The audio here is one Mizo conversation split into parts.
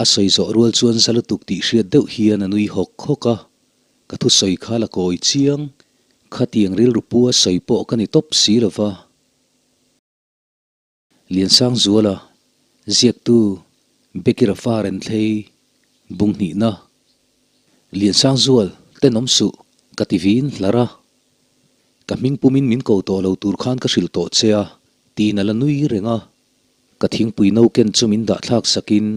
A sawi zawh rual chuan za lutuk tih hriat deuh hian a nui hawk hawk a, ka thusawi kha la kawi chiang, khatiang rilru pu a sawi pawh ka ni tawp si lo va. Liansangzuala, ziaktu Becky Rafa Renthlei, Bunghnihna. Liansangzual, tenawm suh, ka ti vin hlar a. Ka hming pumin min ko tawh lo tur khan ka hrilh tawh che a, tiin a la nui reng a. Ka thingpui no ken chu min dahthlak sakin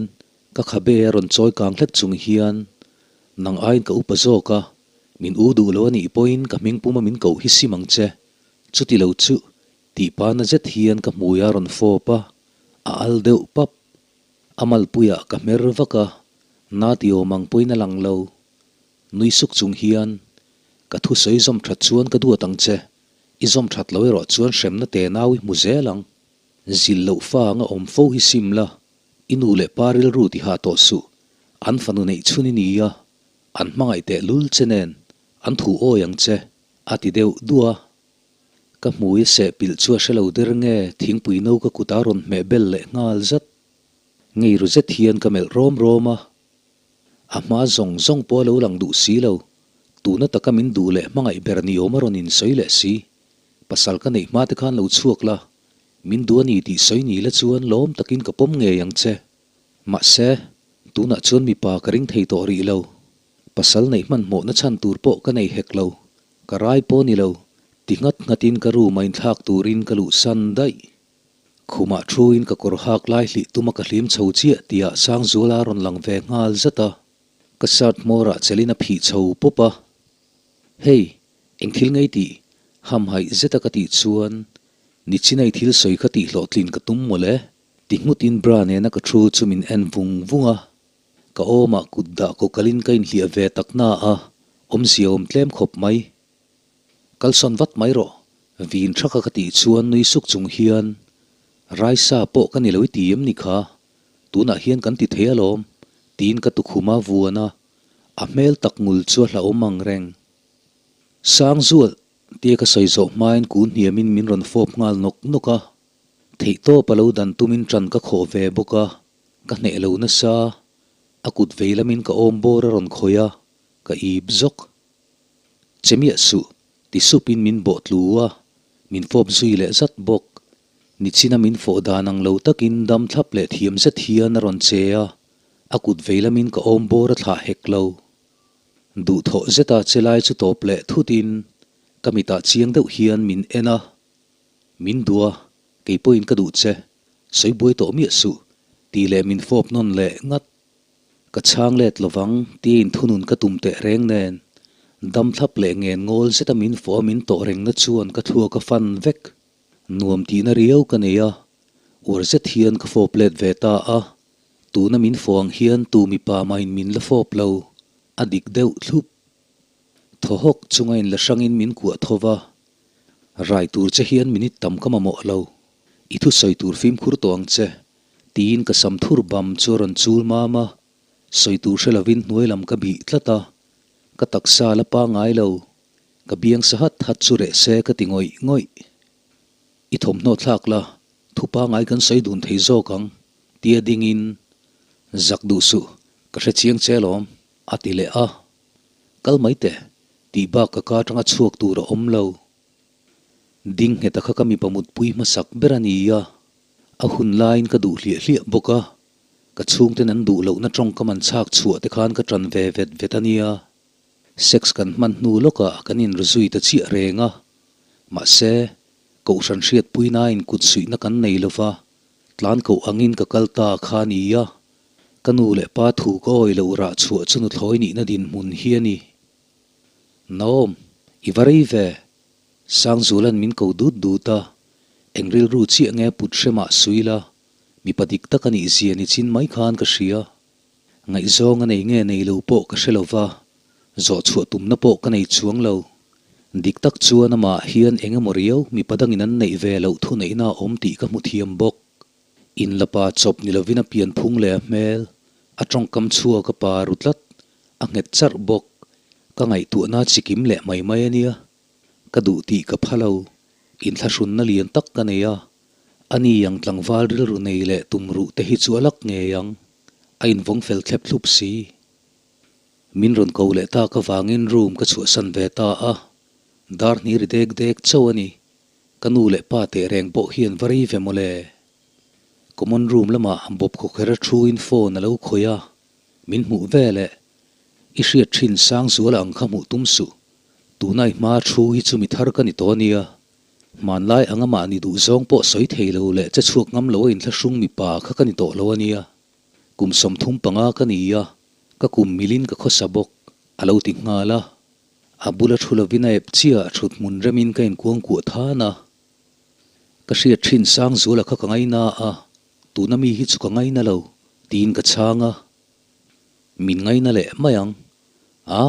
ka khabe a rawn chawi kang hlek chung hian, Nang aiin ka upa zawk a, min u duh lo a nih pawhin ka hming puma min koh hi sim ang che, chuti lo chu Tih pa na zet hian ka hmui a rawn fawp a, a al deuh pap. A malpuiah ka hmer vak a, na ti awm ang pawhin a lang lo. Nui suk chung hian, Ka thusawi zawm that chuan ka duat ang che, i zawm that lo erawh chuan hremna te nau i hmu zel ang. Zilh loh fa anga awm fo hi sim la, i nu leh pa rilru ti hah tawh suh, an fanu neih chhun i ni a, an hmangaih teh lul che nen an thu awi ang che, a ti deuh duah a. Ka hmui a seh pilh chu a hre lo der nge thingpui no ka kut a rawn hmeh bel leh nghal zat. Ngei ru zet hian ka melh rawm rawm a. A hma zawng zawng pawh a lo lang duh si lo. Tuna taka min duh leh hmangaih ber ni awm a rawn insawi leh si. Pasal ka neih hma te khan lo chhuak la, min duh a ni tih sawi ni la chuan lawm takin ka pawm ngei ang che. Mahse, tunah chuan mipa ka ring thei tawh rih lo. Pasal neih hmanhmawhna chhan tur pawh ka nei hek lo. Ka rai pawh ni lo, ti nghat nghatin ka room a inthlak turin ka luhsan daih. Khumah thuin ka kawr hak lai hlih tuma ka hlim chho chiah tihah Sangzuala a rawn lang ve nghal zat a, ka shirt hmawrah chelin a phih chho pawp a. Hey, eng thil ngei tih? Hamhaih zeta ka tih chuan, Nichinai thil sawi kha tih hlawhtlin ka tum mawle, ti nghutin bra nena ka thu chu min en vung vung a. Ka awmah kut dah ko kalin ka inhliah ve tak na a, awmzia awm tlem khawp mai. Kalsawn vat mai rawh, vin thaka ka tih chuan nui suk chung hian, Raisa pawh ka ni lo i ti em ni kha, tunah hian kan ti thei alawm, tiin ka tukhum a vuan a, a hmel tak ngul chu a hlauhawm ang reng. Sangzual, tia ka sawi zawh hmain kun hniamin min rawn fawp nghal nawk nawk a, theihtawp a lo dan tumin ṭan ka khawh ve bawk a. Ka hneh lo nasa, a kut vei lamin ka awm bawr a rawn khawih a, ka ip zawk. Che miah suh, ti supin min bawh tlu a, min fawp zui leh zat bawk. Nichina min fawh dan ang lo takin dam thlap leh thiam zet hian a rawn che a, a kut vei lamin ka awm bawr a thlah hek lo. Duhthawh zeta che lai chu tawp leh thutin ka mitah chiang deuh hian min en a, Min duh a, kei pawhin ka duh che. Sawi buai tawh miah suh, tih leh min fawp nawn leh ngat. Ka chhang let lovang tia inthunun ka tum teh reng nen, dam thlap leh ngen ngawl zeta min fawh a min tawh rengna chuan ka thluak a fan vek. Nuam tihna riau ka nei a, uar zet hian ka fawp let ve ta a, tuna min fawh ang hian tu mipa mahin min la fawp lo, a dik deuh thlup. Thaw hawk chunga inla hrangin min kuah tho va, rai tur che hian minute tam ka mamawh lo. I thusawi tur fimkhur tawh ang che, tiin ka sam thur bam chu a rawn chul mam a, sawi tur hre lovin hnuai lam ka bih tlat a, ka taksa la pangngai lo, ka biang sa hat hat chu reh se ka ti ngawih ngawih. I thawmhnaw thlak la, thu pangngai kan sawi dun thei zawk ang, tia dingin, Zak duh suh, ka hre chiang che alawm, a ti leh a. Kal mai teh, tih bak ka ka atanga chhuak tur a awm lo. Ding ngheta kha ka mipa mutpui hmasak ber a ni a, a hun laiin ka duh hliah hliah bawk a, ka chhungten an duh lohna tawngkam an chhak chhuah te khan ka ṭan ve vet vet a nia. Sex kan hman hnu lawkah kan inruzui ta chiah reng a, mahse, kohhran hriatpuinain kut suihna kan nei lo va, tlan koh angin ka kal ta kha a ni a, ka nu leh pa thu ka awi loh rah chhuah chu nuthlawi nihna dinhmun hi a ni. Naom, i va rei ve. Sangzulan min ko dut dut a, eng rilru chiah nge put hre mah sui la, mipa dik tak a nih zia ni chin mai khan ka hria. Ngaihzawng a nei nge nei lo pawh ka hre lo va, zawh chhuah tumna pawh ka nei chuang lo. Dik tak chuan amah hian eng emaw riau mipa dangin an neih ve loh thuneihna a awm tih ka hmu thiam bawk. Inlapa chawp ni lovin a pianphung leh a hmel, a tawngkam chhuak a pa ru tlat, a nghet charh bawk. Ka ngaihtuahna chikim leh mai mai a nia. Ka duh tih ka pha lo. Inthlahrunna lian tak ka nei a. Ani ang tlangval rilru nei leh tum ruh te hi chu a lak ngei ang. A invawng fel thlep thlup si. Min rawn ko leh tak avangin room ka chhuahsan ve ta a, dar hnih ri dek dek chauh a ni. Ka nu leh pa teh reng pawh hian va rei ve mawle. Common room lamah bawp khawkher a thuin phone a lo khawih a, min hmuh ve leh. I hriat thin Sangzuala ang kha hmuh tum suh. Tuna i hma thu hi chu mi thar ka ni tawh a nia. Hmanlai anga mahni duhzawng pawh sawi thei lo leh che chhuak ngam lo a inthlahrung mipa kha ka ni tawh lo a nia. Kum 35 ka ni a, ka kum milin ka khawsa bawk, a lo ti nghal a. A bula thu lovin a ep chiah thut hmun remin ka inkuangkuah than a. Ka hriat thin Sangzuala kha ka ngaina a, tuna mi hi chu ka ngaina lo, tiin ka chhang a. Min ngaina leh mai ang. A,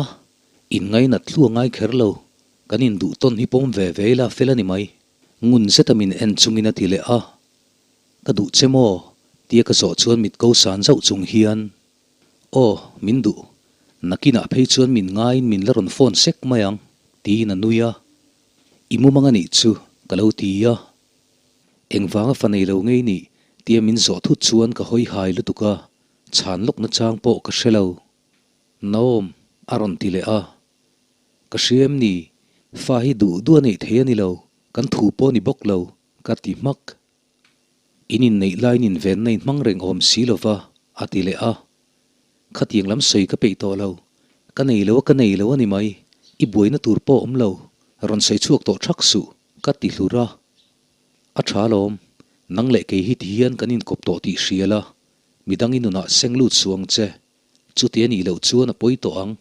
in ngainat thlu a ngai kher lo, kan induh tawn hi pawm ve ve ila fel a ni mai. Ngun zeta min en chungin a ti leh a. Ka duh che maw? tia ka zawh chuan mit ko san zauh chung hian, Aw, min duh. Nakinah phei chuan min ngaiin min la rawn phone sek mai ang, tiin a nui a. I mumang a nih chu, ka lo ti a. Engvanga fa nei lo ngei nih? tia min zawh thut chuan ka hawi hai lutuk a, chhan lawk nachang pawh ka hre lo. Naom, a rawn ti leh a. Ka hria em ni? Fa hi duh duh a neih thei a ni lo, kan thu pawh a ni bawk lo. Ka ti hmak. In inneih laiin invenna in hmang reng awm si lo va, a ti leh a. Khatiang lam sawi ka peih tawh lo. Ka nei lo a, ka nei lo a ni mai. I buaina tur pawh awm lo. Rawn sawi chhuak tawh thak suh, ka ti hlur a. A tha alawm. Nang leh kei hi tihian kan inkawp tawh tih hria la. Midang i nunah seng lut suh ang che. Chuti a nih loh chuan a pawi tawh ang.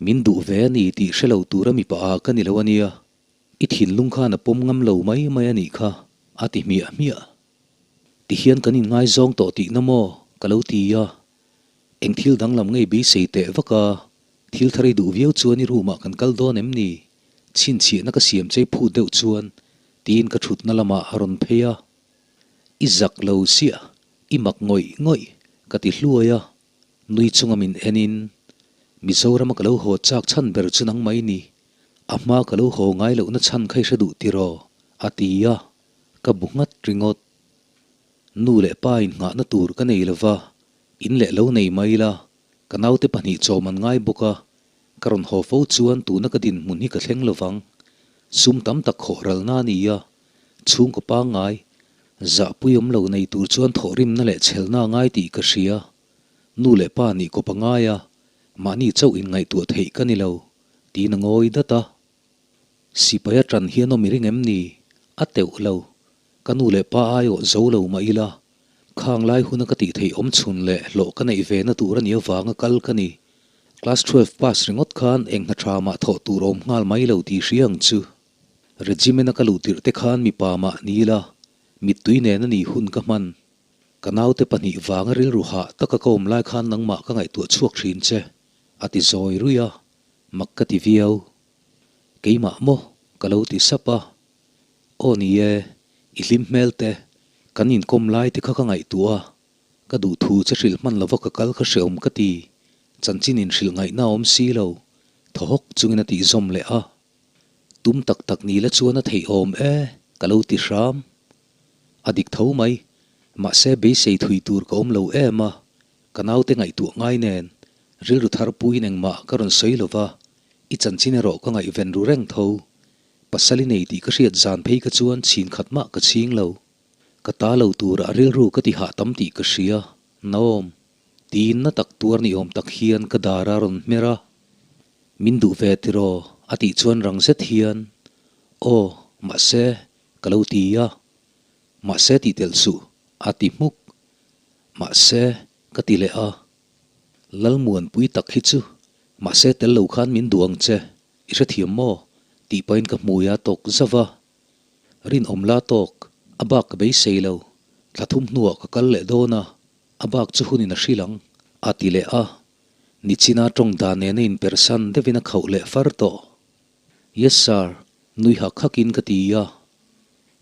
Min duh ve a ni tih hre lo tura mipa a ka ni lo a nia. I thinlung khan a pawm ngam lo mai mai a nih kha, a ti hmiah hmiah. Tihian kan inngaizawng tawh tihna maw? ka lo ti a. Eng thil danglam ngei beisei teh vak a, thil thar i duh viau chuan i room ah kan kal dawn em ni? Chhinchhiahna ka siam chei phut deuh chuan tiin ka thutna lamah a rawn phei a. I zak lo siah, i mak ngawih ngawih, ka ti hluai a. Nui chunga min enin, Mizorama ka lo haw chak chhan ber chu nang mai ni, a hma ka lo haw ngai lohna chhan kha i hre duh tiraw? a ti a, ka bu nghat ringawt. Nu leh pa innghahna tur ka nei lova, in leh lo nei mai la, ka naute pahnih chawm an ngai bawk a, ka rawn haw fo chuan tuna ka dinhmun hi ka thleng lovang. Sum tam tak khawh ralna a ni a, chhungkaw pangngai, zahpui awm lo nei tur chuan thawhrimna leh chhelna a ngai tih ka hria. Nu leh pa nih kawp a ngai a, mahni chauh inngaihtuah theih ka ni lo, tiin a ngawi dat a. Sipai a ṭan hian awm i ring em ni? A teuh lo. Ka nu leh pa aiawh zo lo mah ila, khang lai huna ka tih theih awm chhun leh hlawh ka neih ve na tur a nih avanga kal ka ni. Class 12 pass ringawt khan eng hna ṭha mah thawh tur awm nghal mai lo tih hria ang chu. Regiment a ka luh tirh te khan mipa mah ni ila, mittui nen a nih hun ka hman. Ka naute pahnih vanga rilru hah taka ka awm lai khan nangmah ka ngaihtuah chhuak thin che, a ti zawi ruih a, mak ka ti viau. Keimah maw? ka lo ti sap a. Aw ni e, i hlim hmel te, kan inkawm lai te kha ka ngaihtuah a, ka duh thu che hrilh hman lova ka kal kha hreawm ka ti, chanchin inhrilh ngaihna a awm si lo, thaw hawk chungin a tih zawm leh a. Tum tak tak ni la chuan a theih awm e, ka lo ti hram. A dik tho mai. Mahse beisei thui tur ka awm lo em a, ka naute ngaihtuah ngai nen rilru thar puiin engmah ka rawn sawi lo va, i chanchin erawh ka ngaihven ru reng tho. Pasal i nei tih ka hriat zan phei kha chuan chhin khat mah ka chhing lo. Ka ta lo turah rilru ka ti hah tam tih ka hria, Naom. Tiin na tak tuar ni awm tak hian ka dar a rawn hmer a. Min duh ve tiraw? a tih chuan rang zet hian, Aw, mahse, ka lo ti a. Mahse tih telh suh, a ti hmuk. Mahse, ka ti leh a. Lalmuanpui tak hi chu, mahse tel lo khan min duh ang che, i hrethiam maw? tih pahin ka hmui a tawk zauh a. Rinawm la tawk, a bak ka beisei lo. Thla thum hnuah ka kal leh dawn a, a bak chu hunin a hrilh ang, a ti leh a. Nichina tawng dan nena inpersan deuhin a khauh leh far tawh. Yes sir, nui hak hakin ka ti a.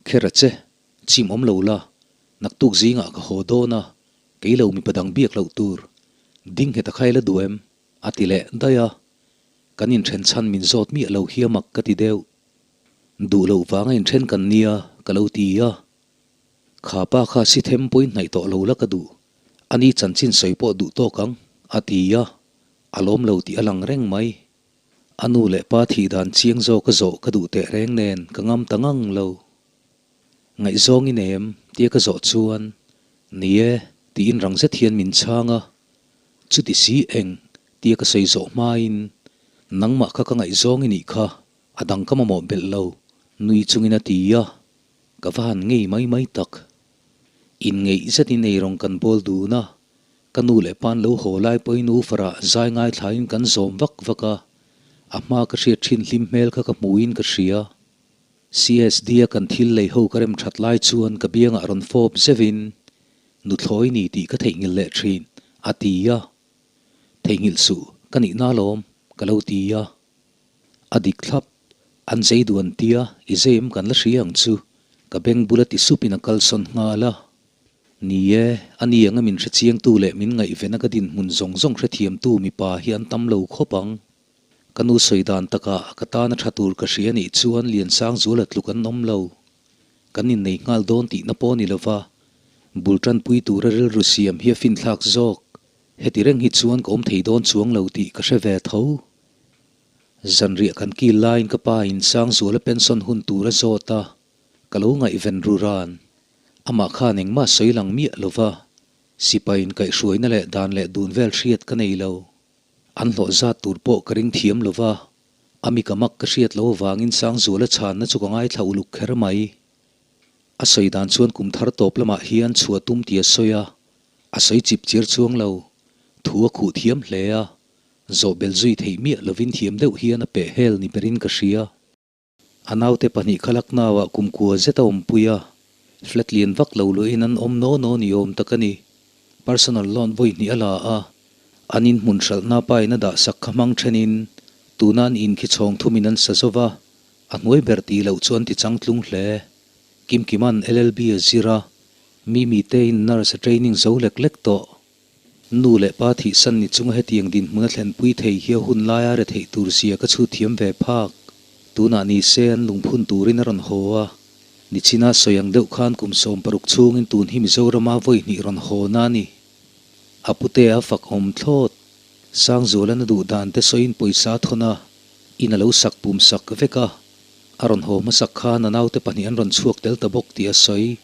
Kher a che, chim awm lo la, naktuk zingah ka haw dawn a, kei lo mipa dang biak loh tur. Ding nghet a khai la duh em? a ti leh daih a. Kan inthen chhan min zawt miah lo hi a mak ka ti deuh. Duh loh vanga inthen kan nia ka lo ti a. Kha pa kha si them pawhin hnaih tawh lo la ka duh. A ni chanchin sawi pawh duh tawk ang, a ti a, a lawm lo tih a lang reng mai. A nu leh pa thih dan chiang zawk a zawh ka duh teh reng nen ka ngam ta ngang lo. Ngaihzawng i nei em? tia ka zawh chuan, Ni e, tiin rang zet hian min chhang a. Chuti si eng? tia ka sawi zawh hmain, Nangmah kha ka ngaihzawng i nih kha, a dang ka mamawh belh lo, nui chungin a ti a, ka va han ngei mai mai tak. Inngeih zetin eirawng kan bawl dun a, ka nu leh pa'n lo haw lai pawhin u farah zai ngaithlain kan zawm vak vak a, a hma ka hriat thin hlim hmel kha ka hmuin ka hria. CSD a kan thil lei ho ka rem that lai chuan ka biangah rawn fawp zeuhin, Nuthlawi ni tih ka theihnghilh leh thin, a ti a. Theihnghilh suh, ka nihna alawm, ka lo ti a. A dik thlap, an zei duh an tia, i zei em kan la hria ang chu, ka beng bula ti supin a kalsawn nghal a. Ni e, a ni anga min hrechiangtu leh min ngaihvena ka dinhmun zawng zawng hrethiamtu mipa hi an tam lo khawp ang. Ka nu sawi dan takah ka tana tha tur ka hria nih chuan Liansangzuala tluk an awm lo. Kan innei nghal dawn tihna pawh ni lova, bul tanpui tura rilru siam hi a finthlak zawk. Heti reng hi chuan ka awm thei dawn chuang lo tih ka hre ve tho. Zanriah kan kil laiin ka pa in Sangzuala pension hun tur a zawt a, ka lo ngaihven ru ran. Amah khan engmah sawi lang miah lova, sipai inkaihhruaina leh dan leh dun vel hriat ka nei lo. An hlawh zat tur pawh ka ring thiam lo va, a mi ka mak ka hriat lo avangin Sangzuala chhanna chu ka ngaithla uluk kher mai. A sawi dan chuan kum thar tawp lamah hian chhuah tum tih a sawi a, a sawi chip chiar chuang lo. Thu a khuh thiam hle a, zawh bel zui theih miah lovin thiam deuh hian a peh hel ni berin ka hria. A naute pahnih kha Lucknow-ah kum kua zet a awmpui a, flat lian vak lo luahin an awm naw naw ni awm tak a ni. Personal loan vawi hnih a la a, an inhmun hralhna pain a dah sak kha hmang thenin tuna an in khi chhawng thumin an sa zo va, a hnuai ber tih loh chu an ti changtlung hle. Kimkima'n LLB a zir a, Mimi tein nurse a training zo lek lek tawh. Nu leh pa thihsan ni chunga hetiang dinhmun a thlenpui thei hi a hun laia re theih tur zia ka chhut thiam ve phak. Tunah ni se an lungphun turin a rawn haw a, nichina sawi ang deuh khan kum 60 chhungin tun hi Mizorama vawi hnih rawn haw na a ni. A pute a fak awm thlawt. Sangzuala na duh dan te sawiin pawisa a thawn a, in a lo sak pum sak vek a, a rawn haw hmasak khan a naute pahnih an rawn chhuak tel ta bawk tih a sawi.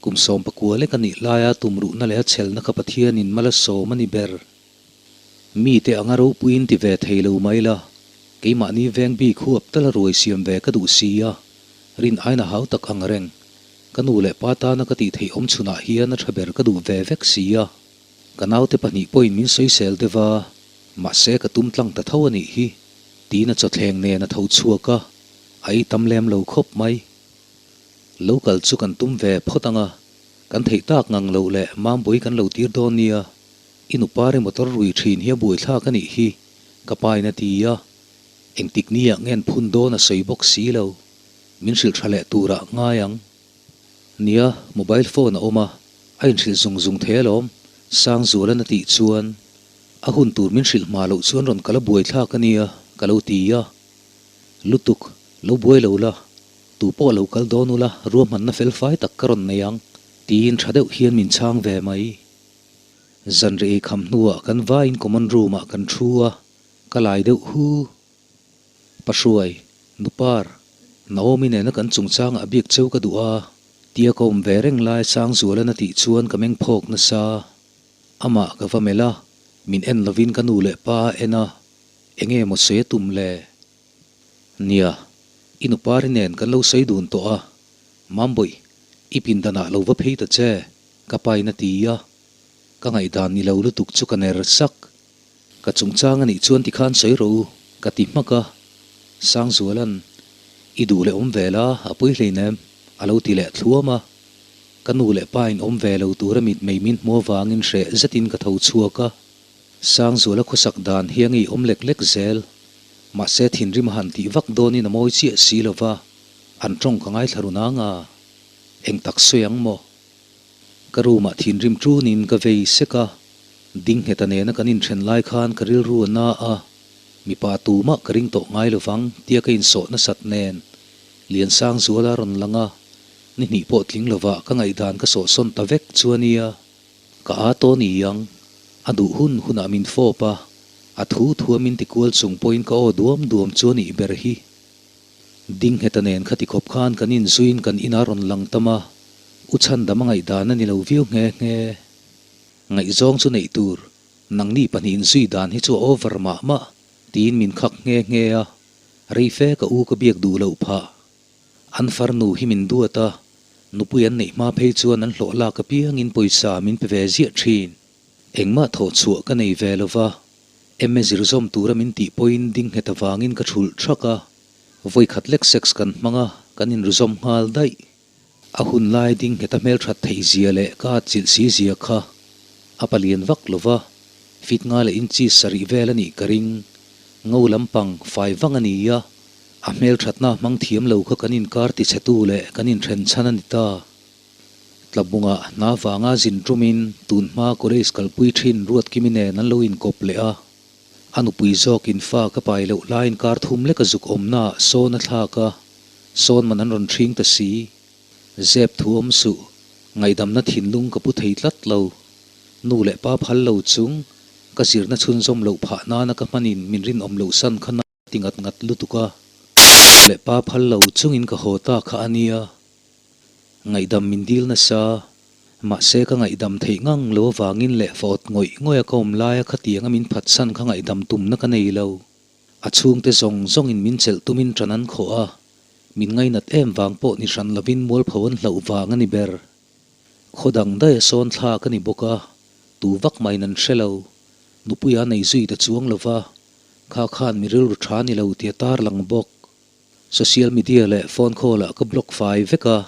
Kum 19 lek a nih laia tumruhna leh a chhelna kha Pathianin mal a sawm a ni ber. Mite anga ropuiin ti ve thei lo mai la, keimahni veng bik huap tal a ruai siam ve ka duh si a, rin aina hau tak ang reng. Ka nu leh pa tana ka tih theih awm chhunah hian a tha ber ka duh ve vek si a. Ka naute pahnih pawhin min sawisel deuh a, mahse ka tum tlang ta tho a nih hi, tiin a chawthleng nen a tho chhuak a, a ei tam lem lo khawp mai. Lo kal chu kan tum ve phawt ang a, kan theih tak ngang loh leh Mambui kan lo tir dawn nia, i nupari motor rui thin hi a buaithlak a nih hi, ka pa in a ti a, engtik niah ngen phun dawn a sawi bawk si lo, min hrilh tha leh turah ngai ang. Nia, mobile phone a awm a, a inhrilh zung zung thei alawm, Sangzualan a tih chuan a hun tur min hrilh hma loh chuan rawn kal a buaithlak a nia, ka lo ti a. Lutuk, lo buai lo la, tu pawh lo kal dawn ula ruahmanna fel fai tak ka rawn nei ang, tiin tha deuh hian min chhang ve mai. Zanriah ei kham hnuah kan vaiin common room ah kan thu a, ka lai deuh hu. Pahruai, Nupar, Naomi nena kan chungchangah biak cheu ka duh a, tia ka awm ve reng lai Sangzualan a tih chuan ka meng phawk nasa. Amah ka va melh a, min en lovin ka nu leh pa a en a. Enge maw sawi a tum le? Nia, i nupari nen kan lo sawi dun tawh a, Mambawih, i pindanah lo va phei ta che, ka pain a ti a. Ka ngaihdan ni lo lutuk chu ka ner sak. Ka chungchang a nih chuan tikhan sawi rawh u, ka ti hmak a. Sangzualan, I duh leh awm ve la, a pui hleinem, a lo ti leh thluam a. Ka nu leh pain awm ve lo tura mitmei min hmu avangin hreh zetin ka tho chhuak a. Sangzuala khawsak dan hi a ngei awm lek lek zel. Mahse thinrim a han tih vak dawnin a mawi chiah si lo va, an tawng ka ngaithla run ang a. Eng tak sawi ang maw? Ka room ah thinrim tunin ka vei sek a, Dingheta nena kan inthen lai khan ka rilru a na a, mipa tumah ka ring tawh ngai lo vang tia ka insawh nasat nen Liansangzuala rawn lang a, ni hnih pawh tling lovah ka ngaihdan ka sawhsawn ta vek chu a nia. Ka â tawn i ang. A duh hun hunah min fawp a, a thu thua min ti kual chung pawhin ka aw duam duam chu a nih ber hi. Dingheta nen khati khawp khan kan inzuiin kan inah rawn lang tam a, U Chhandam a ngaihdan a ni lo viau nghe nghe. Ngaihzawng chu neih tur, nangni pahnihin zui dan hi chu a over mah mah, tiin min khak nghe nghe a, rei fe ka u ka biak duh loh phah. An farnu hi min duat a, nupui an neih hma phei chuan an hlawh lak apiangin pawisa min pe ve ziah thin. Engmah thawh chhuah ka nei ve lo va, MA zir zawm tura min tih pawhin ding nghet avangin ka thulh thak a, vawikhat lek sex kan hmang a, kan inruzawm nghal daih. A hun lai ding ngheta hmelthat theih zia leh ka atchilh si zia kha a palian vak lo va, fit nga leh inches sarih vel a nih ka ring. Ngo lampang fai vang a ni a, a hmelthatna hmang thiam lo kha kan inkar tichhetu leh kan inthen chhan a ni ta. Tlabungah hna vanga zin tumin tun hma college kalpui thin Ruatkimi nen an lo inkawp leh a, a nupui zawkin fa ka pai loh laiin kar thum lek a zuk awmnaah sawn a thlak a, sawn man an rawn ṭhing ta si. Zep thu awm suh, ngaihdamna thinlung ka pu thei tlat lo. Nu leh pa phal lo chung, ka zirna chhunzawm loh phah nana ka hmanin min rinawm loh san kha na ti ngat ngat lutuk a. Nu leh pa phal lo chungin ka haw ta kha a nia. Ngaihdam min dil nasa, mahse ka ngaihdam theih ngang lo avangin leh fa awt ngawih ngawih a ka awm laia khatianga min phatsan kha ngaihdam tumna ka nei lo. A chhungte zawng zawngin min chelh tumin ṭan an khawh a, min ngainat em vang pawh ni hran lovin mualpho an hlauh vang a ni ber. Khaw dang daih a sawn thlak a ni bawk a, tu vak mahin an hre lo. Nupuia nei zui ta chuang lo va, kha khan mi rilru ṭha ni lo tia tarlang bawk. Social media leh phone call ah ka block fai vek a,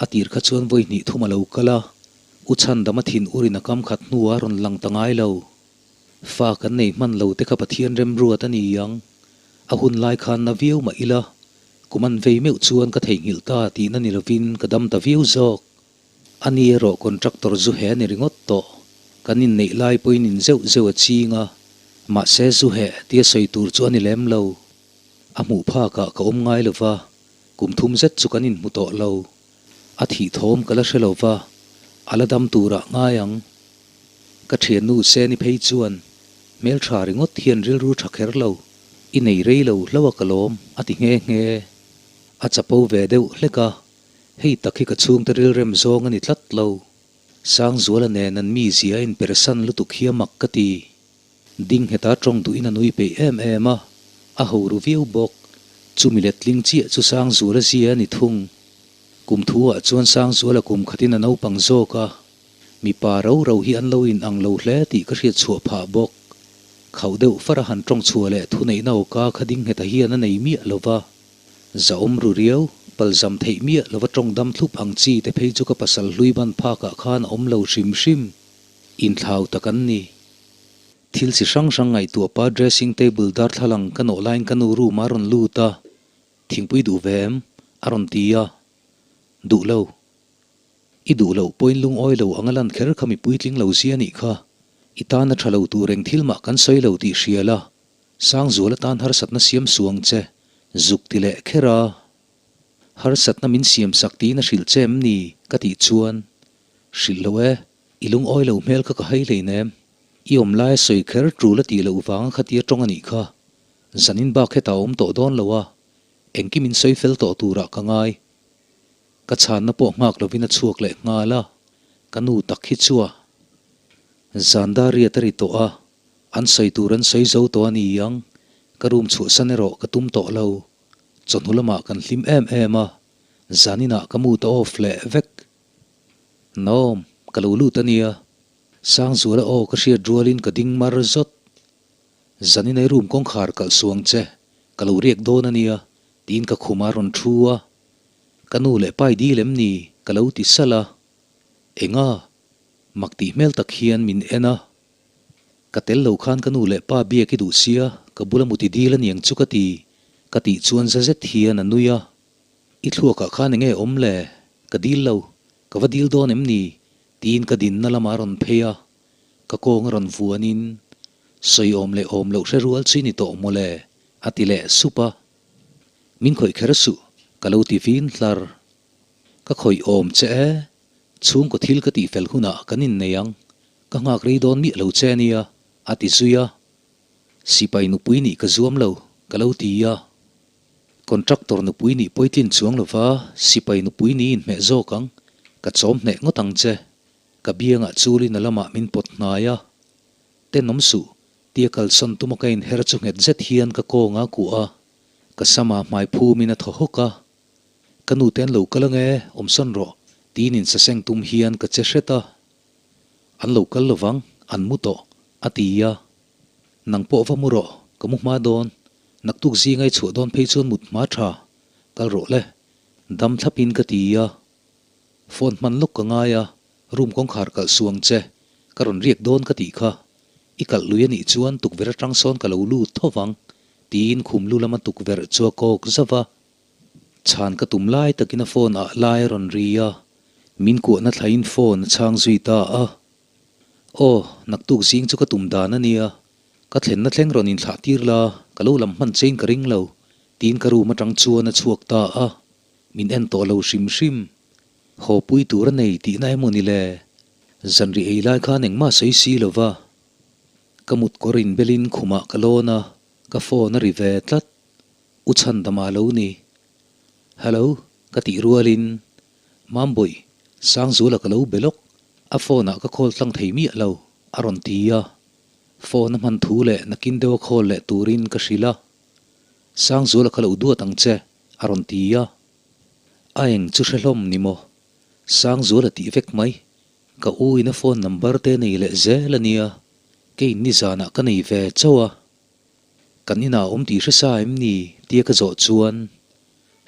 a tir kha chuan vawi hnih thum a lo kal a, U Chhandama thin urin a kam khat hnuah a rawn lang ta ngai lo. Fa kan nei hman lo te kha Pathian remruat a ni ang. A hun lai khan na viau mah ila, kum an vei meuh chuan ka theihnghilh ta tihna ni lovin ka dam ta viau zawk. A ni erawh contractor zu he a ni ringawt tawh. Kan inneih lai pawhin in zeuh zeuh a ching a, mahse zu heh tia sawi tur chu a ni lem lo. A hmuh phakah ka awm ngai lova, kum thum zet chu kan inhmu tawh lo. A thih thawm ka la hre lova, a la dam turah ngai ang. Ka thiannu Seni phei chuan, Hmeltha ringawt hian rilru tha kher lo, i nei rei lo hlauh a ka lawm, a ti nghe nghe. A chapo ve deuh hlek a, hei tak hi ka chhungte rilrem zawng a ni tlat lo. Sangzuala nen an mizia a inpersan lutuk hi a mak ka ti. Ding ngheta tawng duhin a nui peih em em a, a ho ru viau bawk. Chumi letling chiah chu Sangzuala zia a ni thung. Kum thu ah chuan Sangzuala kum khatin a naupang zawk a, mipa ro ro hi an lo in ang lo hle tih ka hriat chhuah phah bawk. Khauh deuh far a han tawng chhuah leh thuneihna awka kha ding ngheta hian a nei miah lo va. Zahawm ru riau, palzam theih miah lova tawng dam thlup ang chi te phei chu ka pasal hlui ban phakah khan a awm lo hrim hrim. Inthlau tak an ni. Thil chi hrang hrang ngaihtuah pa dressing table darthlalang ka nawh laiin ka nu room a rawn lut a, Thingpui duh ve em? a rawn ti a. Duh lo. I duh loh pawhin lungawi lo anga lan kher kha mi puitling lo zia nih kha. I tana tha lo tur eng thil mah kan sawi lo tih hria la, Sangzual atan harsatna siam suang che, zuk ti leh kher a. Harsatna min siam sak tiin a hrilh che em ni? ka tih chuan, Hrilh lo e, i lungawi lo hmel kha ka hai hleinem. I awm laia sawi kher tul a tih loh vanga khatia tawng a nih kha. Zanin bak hetah a awm tawh dawn lo a, engkim in sawi fel tawh turah ka ngai. Ka chhanna pawh nghak lovin a chhuak leh nghal a, ka nu tak hi chu a Zan dar riat a ri tawh a, an sawi tur an sawi zo tawh a ni ang, ka room chhuahsan erawh ka tum tawh lo. Chawhnu lamah kan hlim em em a, zaninah ka mood a off leh vek. Naom, ka lo lut a nia. Sangzuala aw ka hriat rualin ka ding mar zawt. Zanin ei room kawngkhar kalh suang che, ka lo riak dawn a nia, tiin ka khum a rawn thu a. Ka nu leh pa i dil em ni? ka lo ti salh a. Enga? Mak tih hmel tak hian min en a. Ka tel lo khan ka nu leh pa biak i duh sia, ka bula muti dil a niang chu ka ti, ka tih chuan za zet hian a nui a. I thluakah khan enge awm le? Ka dil lo, ka va dil dawn em ni? tiin ka dinna lamah a rawn phei a, ka kawng a rawn vuanin, Sawi awm leh awm loh hre rual chu i ni tawh maw le? a ti leh sup a. Min khawih kher suh, ka lo ti vin hlar. Ka khawih awm che e, chhungkaw thil ka tihfel hunah kan innei ang. Ka nghak rei dawn miah lo che ania, a ti zui a. Sipai nupui nih ka zuam lo, ka lo ti a. Contractor nupui nih pawitlin chuang lova sipai nupui ni inhmeh zawk ang, ka chawm hneh ngawt ang che. Ka biangah chulin a lamah min pawt hnai a. Tenawm suh, tia kalsawn tuma ka inher chu nghet zet hian ka kawng a kuah a. Ka sama hmai phumin a thaw hawk a. Ka nute an lo kal ange, awmsawn rawh, tiin insaseng tum hian ka che hret a. An lo kal lovang, an mu tawh, a ti a. Nang pawh va mu rawh, ka mu hma dawn. Naktuk zinga i chhuah dawn phei chuan mut hma tha, kal rawh le. Dam thlapin ka ti a. Phone hman lawk ka ngai a, room kawngkhar kalh suang che, ka rawn riak dawn ka tih kha. I kalh lui a nih chuan tukverh atang sawn ka lo lut tho vang, tiin khum lu lama tukverh chu a kawk zauh a. Chhan ka tum lai takin a phone ah lai a rawn ri a, min kuahna thlain phone a chhang zui ta a. Aw, naktuk zing chu ka tum dan a nia, ka thlenna thleng rawn inthlah tir la, ka lo lam hman chein ka ring lo, tiin ka room atang chuan a chhuak ta a. Min en tawh lo hrim hrim. Haw pui tur a nei tihna emaw ni le? Zanri ei lai khan engmah sawi si lo va. Ka mut kawr inbelin khumah ka lawn a, ka phone a ri ve tlat. U Chhandama lo ni. Hello, ka tih rualin Mambawih, Sangzula ka lo be lawk, a phone ah ka call tlang thei miah lo, a rawn ti a. Phone a hman thu leh nakin deuha call leh turin ka hrilh a. Sangzula ka lo duat ang che, a rawn ti a. A eng chu hre hlawm ni maw? Sangzula tih vek mai. Ka u in a phone number te nei leh zel a nia, kei nizanah ka nei ve chauh a. Kan inah awm tih hre sa em ni? tia ka zawh chuan,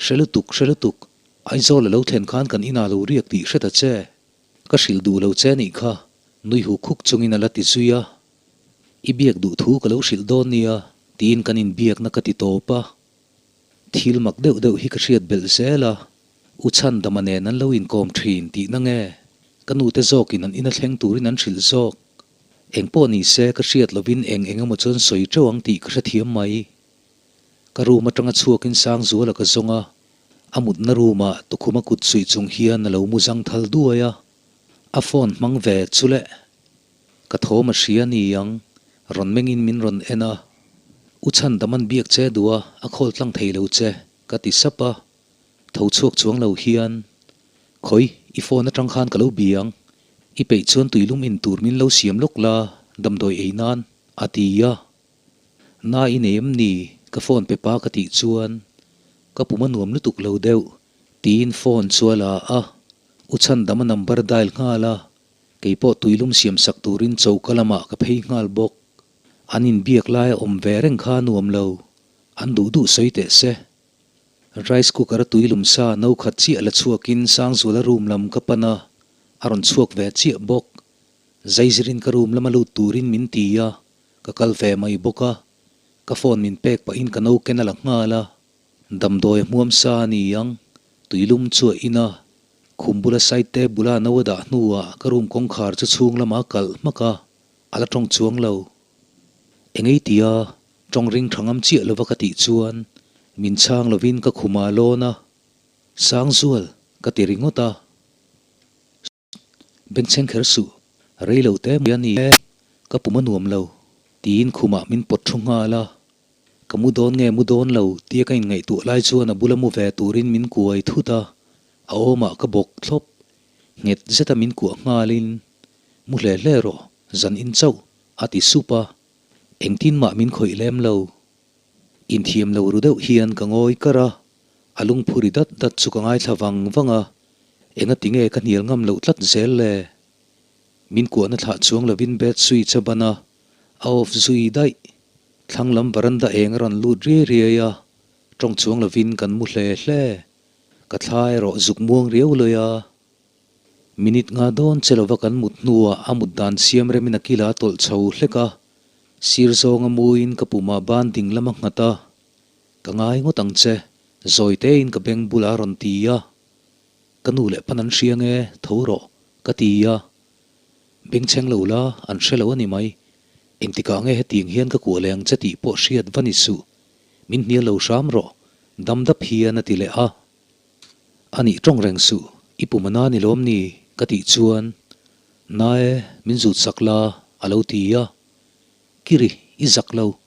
Hre lutuk, hre lutuk, Aizawl a lo thlen khan kan inah lo riak tih hre ta che. Ka hrilh duh lo che nih kha, nui huk huk chungin a la ti zui a. I biak duh thu ka lo hrilh dawn nia, tiin kan inbiakna ka ti tawp a. Thil mak deuh deuh hi ka hriat belh zel a, U Chhandama nen an lo inkawm thin tihna nge? Ka nute zawkin an ina thleng turin an hrilh zawk. Eng pawh ni se ka hriat lovin eng eng emaw chuan sawi teuh ang tih ka hrethiam mai. Ka room atanga chhuakin Sangzuala ka zawng a, a mutna room ah tukhuma kut suih chung hian a lo mu zang thal duai a, a phone hmang ve chu le. Ka thawm a hria ni ang, rawn mengin min rawn en a, U Chhandam an biak che duh a, a khawl tlang thei lo che, ka ti sap a. Tho chhuak chuang lo hian, Khawi, i phone atang khan ka lo bia ang. I peih chuan tuilum in tur min lo siam lawk la, damdawi ei nan, a ti a. Na i nei em ni? Ka phone pe pa ka tih chuan, Ka pum a nuam lutuk lo deuh, tiin phone chu a la a. U Chhandam a number dial nghal a, keipawh tuilum siam sak turin choka lamah ka phei nghal bawk. An inbiak laia awm ve reng kha a nuam lo, an duh duh sawi teh se. Rice cooker a tui lum sa no khat chiah la chhuakin Sangzuala room lam ka pan a, a rawn chhuak ve chiah bawk. Zaizirin ka room lama lut turin min ti a, ka kal ve mai bawk a. Ka phone min pek pahin ka no ken a la nghal a. Damdawi a hmuam sa a ni ang, tui lum chu a in a. Khum bula side table a no a dah hnuah ka room kawngkhar chu chhung lamah a kalh hmak a, a la tawng chuang lo. Engei tia Tawng ring tha ngam chiah lova ka tih chuan min chhang lovin ka khum ah lawn a, Sangzual ka ti ringawt a. Bengchheng kher suh, rei lo te mai a ni e, ka pum a nuam lo, tiin khumah min pawt thu nghal a. Ka mu dawn nge mu dawn lo tia ka inngaihtuah lai chuan a bula mu ve turin min kuai thut a, a awmah ka bawk thlawp. Nghet zeta min kuah nghalin, Mu hle hle rawh, zan in chauh, a ti sup a. Engtin mah min khawih lem lo. Inthiam lo ru deuh hian ka ngawi kar a, a lungphu ri dat dat chu ka ngaithla vang vang a, engati nge ka hnial ngam loh tlat zel le? Min kuahna thlah chuang lovin bed switch a ban a, a off zui daih. Thlang lam veranda eng a rawn lut riai riai a, tawng chuang lovin kan mu hle hle. Ka thla erawh zuk muang riau lawi a. Minute nga dawn che lova kan mut hnuah a mut dan siam remin a kila a tawlh chho hlek a, sir zawnga muin ka pumah ban ding lam a nghat a, Ka ngai ngawt ang che, zawi tein ka beng bulah a rawn ti a. Ka nu leh pan an hria nge, tho rawh, ka ti a. Bengchheng lo la, an hre lo a ni mai. Engtikah nge hetiang hian ka kuah leh ang che tih pawh hriat va ni suh. Min hnial lo hram rawh, dam dap hian a ti leh a. A nih tawng reng suh, i pum a na ni lawm ni? ka tih chuan. Nae, min zut sak la, a lo ti a. Kiri, i zak lo.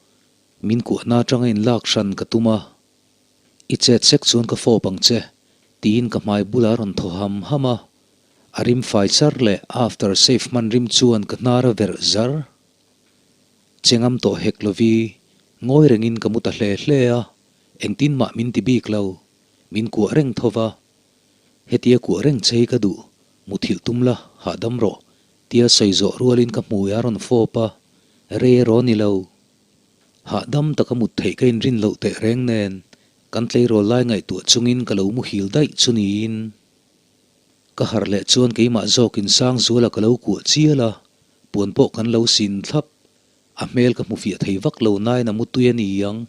Min kuahna atanga inlak hran ka tum a. I chet sek chuan ka fawp ang che, tiin ka hmai bulah a rawn thaw ham ham a. A rim fai char leh after shave hman rim chuan ka hnar a verh zar. Che ngam tawh hek lovi, ngawi rengin ka mu ta hle hle a, engtin mah min ti bik lo, min kuah reng tho va. Hetia kuah reng che hi ka duh, muthilh tum la, hahdam rawh, tia sawi zawh rualin ka hmui a rawn fawp a, rei erawh ni lo. Hahdam taka mut theih ka inrin loh teh reng nen, kan tleirawl lai ngaihtuah chungin ka lo muhil daih chu niin. Ka harh leh chuan keimah zawkin Sangzuala ka lo kuah chial a, puan pawh kan lo sin thlap. A hmel ka hmu fiah thei vak lo nain a mutui a ni ang,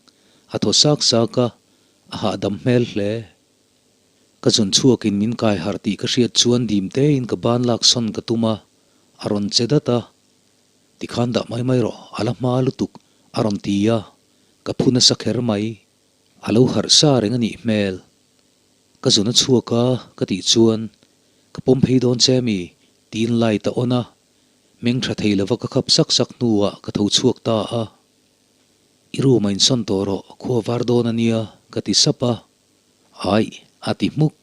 a thaw sak sak a, a hahdam hmel hle. Ka zun chhuakin min kai harh tih ka hriat chuan dim tein ka ban lak sawn ka tum a, a rawn che dat a. Tikhan dah mai mai rawh, a la hma lutuk, a rawn ti a, ka phu nasa kher mai. A lo harh sa reng a nih hmel. Ka zun a chhuak a, ka tih chuan, Ka pawm phei dawn che mi? tiin light a on a, meng tha thei lova ka khap sak sak hnuah ka tho chhuak ta a. I room a insawn tawh rawh, khua var dawn a nia, ka ti sap a. Aih, a ti hmuk.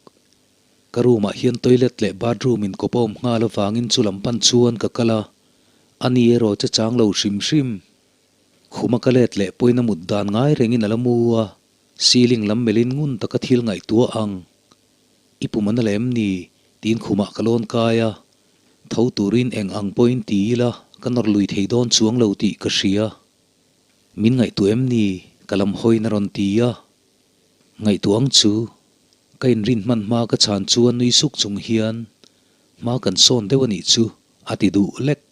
Ka room ah hian toilet leh bathroom in kawp a awm nghal avangin chu lam pan chuan ka kal a, ani erawh che chang lo hrim hrim. Khuma ka let leh pawhin a mut dan ngai rengin a la mu a, Ceiling lam melhin ngun taka thil ngaihtuah ang. I pum an a lem ni? tiin khumah ka lawn kai a. Tho turin eng ang pawhin ti ila ka nawr lui thei dawn chuang lo tih ka hria. Min ngaihtuah em ni? Ka lam hawiin a rawn ti a. Ngaihtuah ang chu. Ka inrin hman hma ka chhan chuan nui suk chung hian hma kan sawn deuh a nih chu a ti duh lek.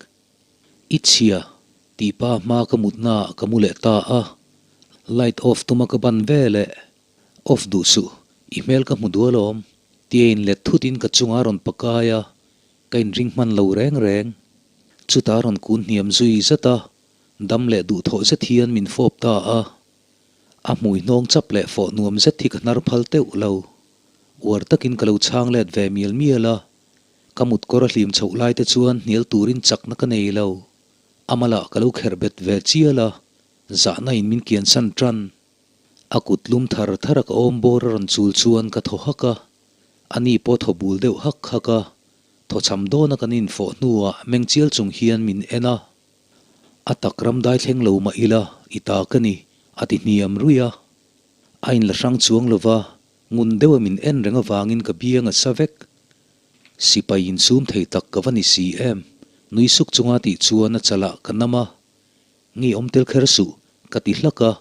I chhia, tih pa hma ka mutnaah ka mu leh ta a, light off tuma ka ban ve leh, Off duh suh, i hmel ka hmu dual awm, tia inlet thutin ka chunga rawn pakai a, ka inring hman lo reng reng. Chutah rawn kun hniam zui zat a, dam leh duhthawh zet hian min fawp ta a. A hmui hnawng chap leh fawh nuam zet hi ka hnar phal teuh lo. Uar takin ka lo chhang let ve mial mial a, Ka mutkawr a hlim chhoh lai te chuan hnial turin chakna ka nei lo. Amalah ka lo kherh bet ve chial a, zahna in min kiansan tan. A kut lum thar thar a ka awm bawr a rawn chul chuan ka thaw hak a, ani pawh thaw bul deuh hak hak a, thaw cham dawn a kan infawh hnuah meng chial chung hian min en a. A tak ram dai thleng lo mah ila i ta ka ni, a ti hniam ruih a. A inla hrang chuang lova, ngun deuha min en reng avangin ka biang a sa vek. Sipai insum thei tak ka va ni si em? Nui suk chunga tih chuan a chalah ka nam a, Nge awm tel kher suh, ka ti hlak a.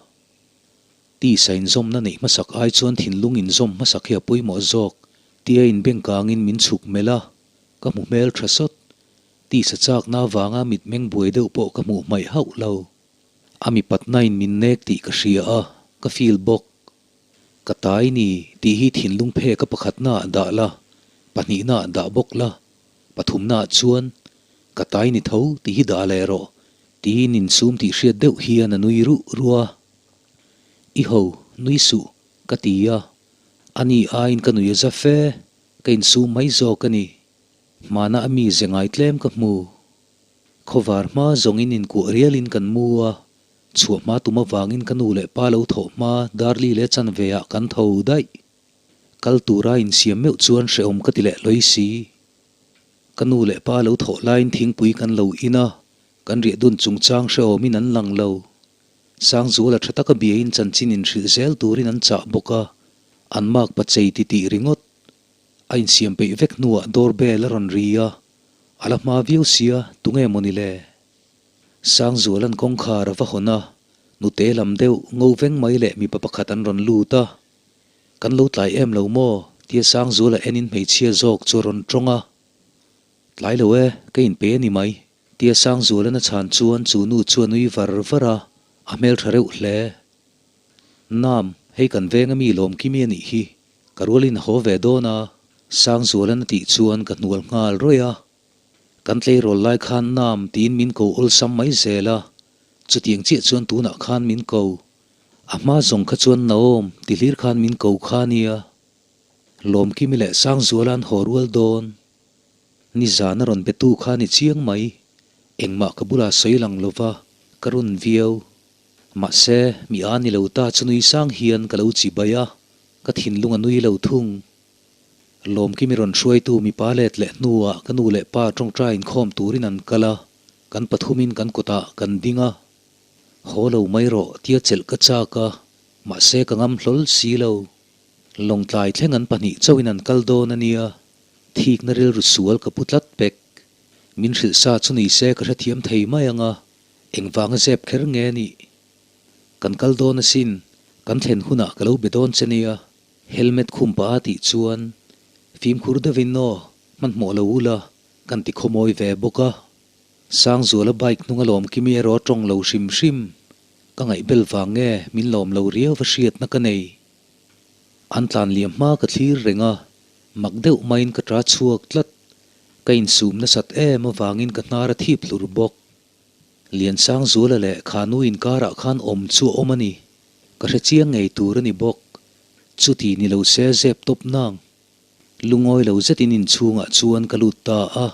Tisa inzawmna neih hmasak ai chuan thinlung inzawm hmasak hi a pawimawh zawk, tia inbengkangin min chhuk melh a, ka hmu hmel tha sawt. Tisa chakna avanga mitmeng buai deuh pawh ka hmuh hmaih hauh lo. A mipatna in min nek tih ka hria a, ka feel bawk. Ka tai ni tih hi thinlung phek a pakhatna ah dah la, pahnihna ah dah bawk la, pathumna ah chuan ka tai ni tho tih hi dah leh rawh tiin insum tih hriat deuh hian a nui ruh ruh a. I ho, nui suh, ka ti a. Ani aiin ka nui a za fe, ka insum mai zawk a ni. Hmana a mi ze ngai tlem ka hmu. Khawvar hma zawngin inkuah rialin kan mu a, Chhuah hma tum avangin ka nu leh pa lo thawh hma Darli leh chanve ah kan tho daih. Kal tura insiam meuh chuan hrehawm ka ti leh hlawi si. Ka nu leh pa lo thawh laiin thingpui kan lo in a, kan riah dun chungchang hrehawmin an lang lo. Sangzuala tha taka biain chanchin inhrilh zel turin an chah bawk a, an mak pa chei ti tih ringawt. A insiam peih vek hnuah door bell a rawn ri a, a la hma viau sia, tunge mawni le? Sangzuala'n kawngkhar a va hawn a, nute lam deuh ngo veng mai leh mipa pakhat an rawn lut a. Kan lo tlai em lo maw? tia Sangzuala enin hmeichhia zawk chu a rawn tawng a. Tlai lo e, ka inpe a ni mai, tia Sangzuala'n a chhan chuan chu nu chu a nui var var a, a hmeltha reuh hle. Nam, hei kan veng ami lawmkimi a nih hi, ka rualin a haw ve dawn a, Sangzuala'n a tih chuan ka hnual nghal rawih a. Kan tleirawl lai khan Nam tiin min ko awlsam mai zel a, chutiang chiah chuan tunah khan min ko. A hma zawng kha chuan Naom ti hlir khan min ko kha nia. Lawmkimi leh Sangzuala an haw rual dawn. Nizan a rawn betu kha ni chiang mai. Engmah ka bulah sawi lang lova ka run viau. Mahse, mi a ni lo ta chu nui sang hian ka lo chi bai a, ka thinlung a nui lo thung. Lawmkimi rawn hruaitu mipa let leh hnuah ka nu leh pa tawngtai inkhawm turin an kal a, kan pathumin kan kutah kan ding a. Haw lo mai rawh tia chelh ka chak a, mahse ka ngam hlawl si lo. Lawngtlai thleng an pahnih chauhin an kal dawn a nia, thikna rilru sual ka pu tlat pek. Min hrilh sa chu ni se ka hrethiam thei mai ang a, engvanga zep kher nge nih? Kan kal dawn asin, kan thlen hunah ka lo be dawn che nia, helmet khum pah a tih chuan fimkhur deuhin aw, hmanhmawh lo ula, kan ti khawmawi ve bawk a. Sangzuala bike hnung a lawm Kimi erawh a tawng lo hrim hrim. Ka ngaihbel vang nge min lawm lo riau va hriatna ka nei. An tlan liam hma ka thlir reng a, mak deuh maiin ka ta chhuak tlat. Ka insum nasat em avangin ka hnar a thip hlur bawk. Liansangzuala leh Khanu inkarah khan awm chu a awm a ni. Ka hre chiang ngei tur a ni bawk. Chuti ni lo se zep tawp nang. Lungawi lo zetin inchhungah chuan ka lut ta a.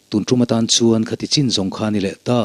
Tun tum atan chuan khati chin zawng kha a ni leh ta.